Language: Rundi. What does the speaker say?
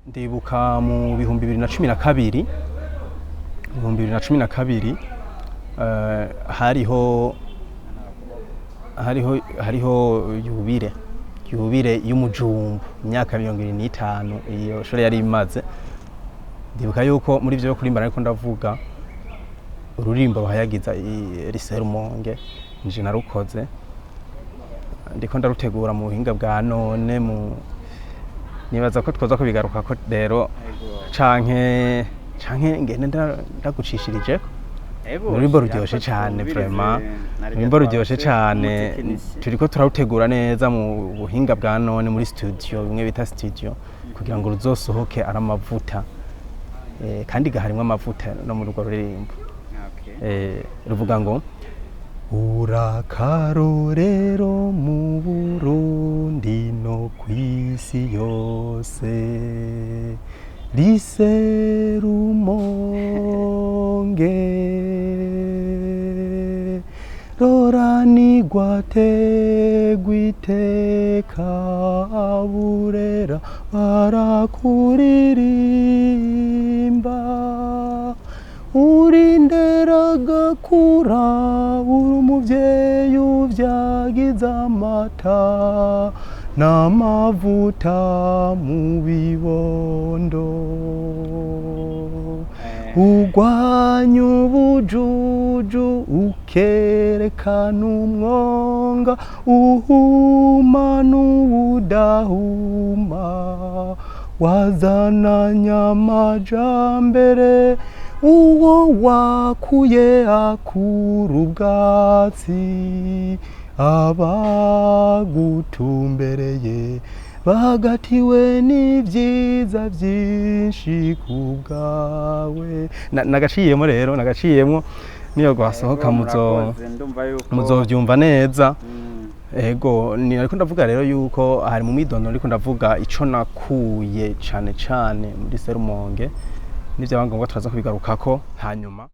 Ndibuka mu 2012, 2012, hariho yubile y'umujumbu, imyaka 75 iyo shuri yari imaze. Ndibuka yuko muri ivyo kuririmba ariko ndavuga ururimbo ruhayagiza lycée Rumonge, nje narukoze, ndiko ndarutegura mu buhinga bwa none. Mu nibaza ko twoza kubigaruka ko rero, canke ngende ndagucishirijeko. Ururimbo ruryoshe cane vraiment, ururimbo ruryoshe cane. Turiko turarutegura neza mu buhinga bwa none muri studio, bimwe bita studio, kugira ngo ruzosohoke ari amavuta. Kandi gaharimwo amavuta no muri urwo ruririmbo. Ruvuga ngo: "Urakarorero mu Burundi no kw'isi yose, Lycée Rumonge, roranirwa tegwa iteka, aburera barakuririmba, urindera gakura, uri umuvyeyi uvyagiza amata n'amavuta mu bibondo, urwanya ubujuju, ukerekana umwonga uhuma n'uwudahuma, wazananye amajambere, uwo wakuye akura ubwatsi, abagutumbereye bagatiwe n'ivyiza vyinshi ku bwawe." Nagaciyemo rero, nagaciyemo, niyo gwasohoka muzovyumva neza. Ego, ni ariko ndavuga rero yuko hari mu midondo ndiko ndavuga ico nakuye cane cane muri Serumonge, n'ivyaba ngombwa turaza kubigarukako hanyuma.